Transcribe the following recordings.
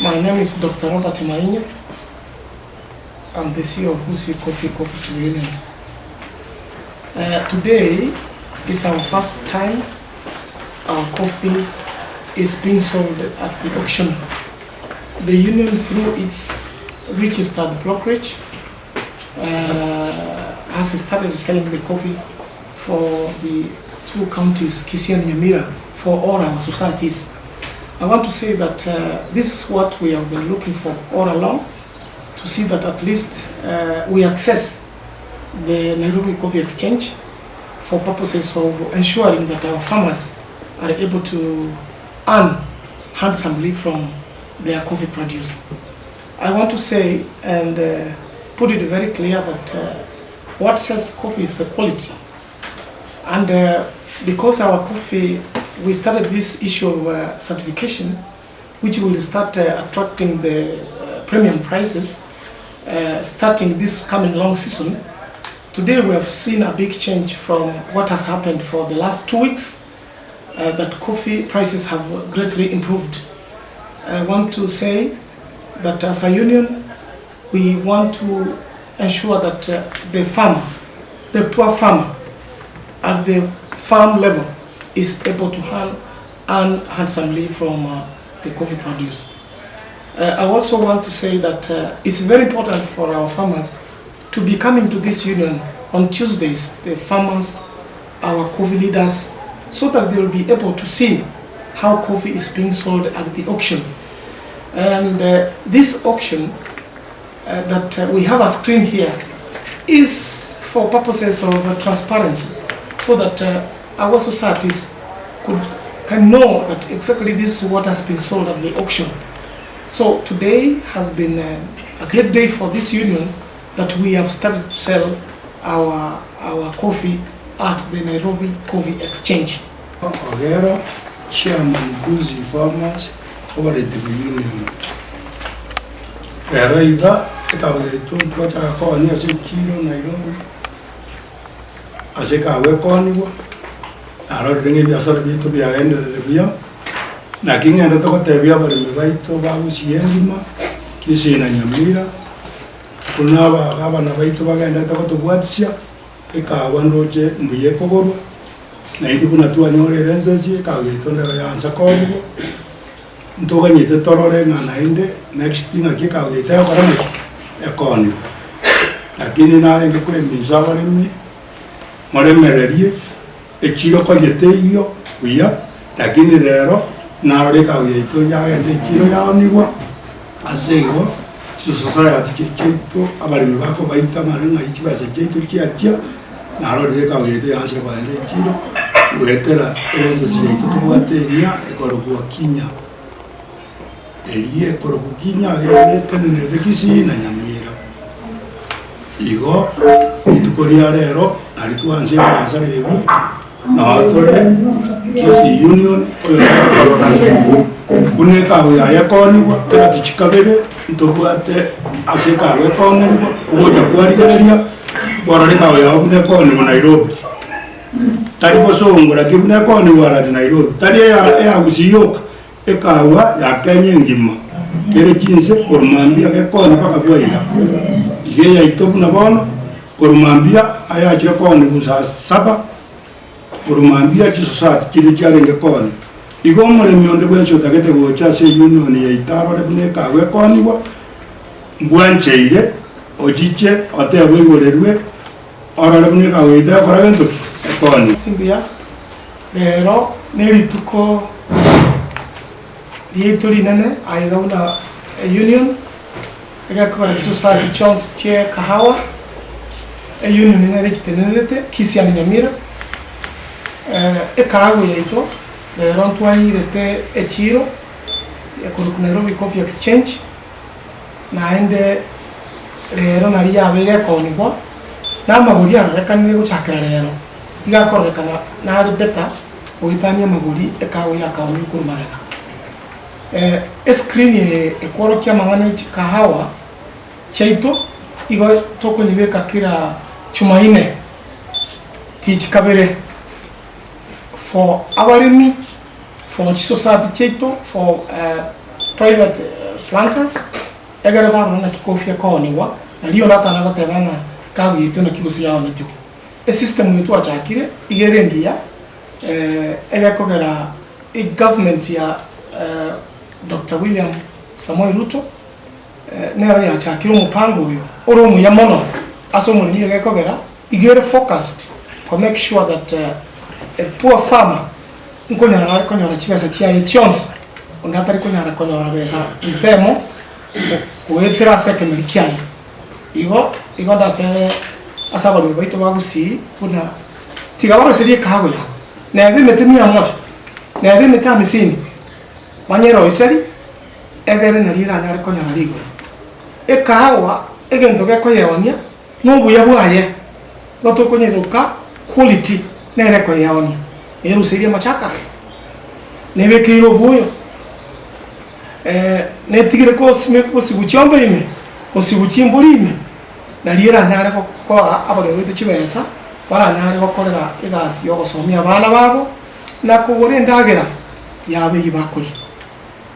My name is Doctor Robert Mainyo, I'm the CEO of Gusii Coffee Cooperative Union. Uh, today is our first time our coffee is being sold at the auction. The union through its registered brokerage uh, has started selling the coffee for the two counties, Kisii and Nyamira, for all our societies. I want to say that uh, this is what we have been looking for all along, to see that at least uh, we access the Nairobi Coffee Exchange for purposes of ensuring that our farmers are able to earn handsomely from their coffee produce. I want to say and uh, put it very clear that uh, what sells coffee is the quality. And uh, because our coffee, we started this issue of uh, certification, which will start uh, attracting the uh, premium prices uh, starting this coming long season. Today we have seen a big change from what has happened for the last two weeks, uh, that coffee prices have greatly improved. I want to say that as a union, we want to ensure that uh, the farmer, the poor farmer at the farm level is able to earn, earn handsomely from uh, the coffee produce. Uh, I also want to say that uh, it's very important for our farmers to be coming to this union on Tuesdays, the farmers, our coffee leaders, so that they will be able to see how coffee is being sold at the auction. And uh, this auction uh, that uh, we have a screen here is for purposes of uh, transparency, so that uh, our societies could can know that exactly this is what has been sold at the auction. So today has been uh, a great day for this union that we have started to sell our, our coffee at the Nairobi Coffee Exchange. Ogero, Chairman Gusii Farmers Cooperative Union. Rero iga ekawa yaito ntwachaka koonia ase echiro Nairobi, ase ekawa ekoonigwa, narorire ng'a ebiasara biaito biagenderire buya, naki ng'endete gotebia abaremi baito ba Gusii engima, Kisii na Nyamira, buna aba abana baito bagenderete gotobwatisia, ekawa ndoche mbuya ekogorwa, na intwe buna twanyorire ensesi, ekawa yaito ndero yaansa koonigwa, ntoganyete torore ng'a naende next ng'aki ekawa yaito egokora naki? Ekoonigwa. Lakini narenge koeminsa abaremi, moremererie, echiro konya teiyo buya, lakini rero narore ekawa yaito yagenda echiro yaonigwa, ase igo chisociety chiria chiaito abaremi bakobaita ng'a ng'ai chibesa chiaito chiachia, narorire ekawa yaito yaanchire kogenda echiro, goetera eresesi yaito tobwate enyia ekorokwa kinya. Eria ekorokwa kinya agende etenenerete Kisii na Nyamira. Igo rituko ria rero nari twanse ebiasara ebio, nao tore Kisii Union oyo tokorora buna ekago yaye ekoonigwa kera tichikabere ntobwate ase ekago ekoonerigwa ogocha kwarigereria kwarora ekago yao buna ekoonigwa Nairobi. Tari bosongo lakini buna ekoonigwa arari Nairobi, tari eya eya Gusii yoka. Ekaagwa ya Kenya engima kere chinse korwa mambia gekonya mpaka bwaira. Iga eyaito buna bono korwa mambia ayachire koonigwa saa saba korwa mambia chisosati chiria chiarenge koonia. Igo omoremi onde bwensi otagete gocha ase eunion yaito arore buna ekaagwa ekoonigwa, mbwancheire ochiche otebwe oigorerwe orore buna ekaagwa yaito egokora gento ki? Ekoonigwa. Ase mbuya Rero nerituko riaito rinene aiga buna eunion, egekogera chisociety chionsi chie kahawa, eunion nere echitenenerete Kisii and Nyamira, ekahawa yaito rero ntwayirete echiro ekorokwa Nairobi Coffee Exchange, naende rero naria yabeire ekoonigwa, na amagori arorekanire gochakera rero. Iga akororekana nare better goetania amagori ekawa ya kaoni korwa magega. Escreen eye ekworokia amang'ana e chikahawa chiaito igo tokonyebeka kera chumaine tichi kabere for abaremi, for chisociety chiaito, for. private planters, egere barore naki coffee ekoonigwa, nario onde atana goteba ng'a kago yaito naki gose yaonetigwe. Esystem eye twachakire iga ere engiya, egekogera egovernment ya Doctor William Samoei Ruto, nero yachakire omopango oyo ore omuya mono ase omoremi egekogera iga ere focused ko make sure that a poor farmer nkonyara are konyora chibesa chiaye chionsi onde atari konyara konyora besa ensemo goetera ase ekemeri kiaye. Igo igo ndatebe ase abaremi baito ba Gusii buna tiga baroserie ekahago yabo, neba emete mia moja, neba emete hamsini, banyeroiserie egere nario eranyare konyora rigori. Ekahawa egento gekoyeonia nobuya bwaye, igo tokonyeroka quality nere ekoyeonia, neruseirie amachakasi, nebekeire obuoyo, netigire gosime gosibu chiombe ime, gosibu chimbori ime, nario eranyare gokoa abaremi baito chibesa, baranyare gokorera egasi ya ogosomia abana babo, na kogora endagera yabo eyio bakoria.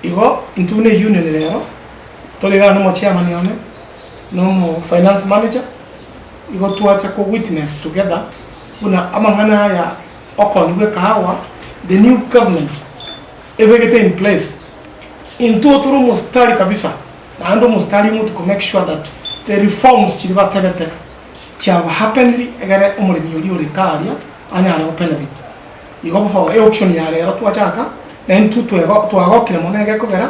Igo intwe buna eunion rero, tore igaa na omochairman one, na omo finance manager, igo twacha ko witness together buna amang'ana aya okonywa ekahawa, the new government ebegete in place, intwe tore omostari kabisa, naende omostari omotu ko make sure that the reforms chiria batebete chiaba happened egere omoremi oria ore kaa aria anyare go benefit. Igo bono eauction ya rero twachaka, na intwe twego twagokire mono egekogera,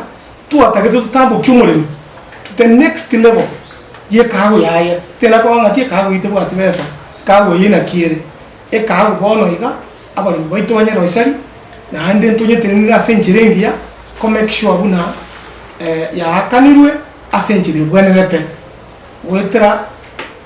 twatagete totambokie omoremi to the next level ye ekahago yaye. Tena koba ng'aki ekahago eyio tebwati besa, ekahago eyio naki ere. Ekahago bono iga, abaremi baito banyeroisari, naende ntonyetenenere ase enchera engiya, ko make sure buna yaakanirwe ase enchera ebwenerete goetera.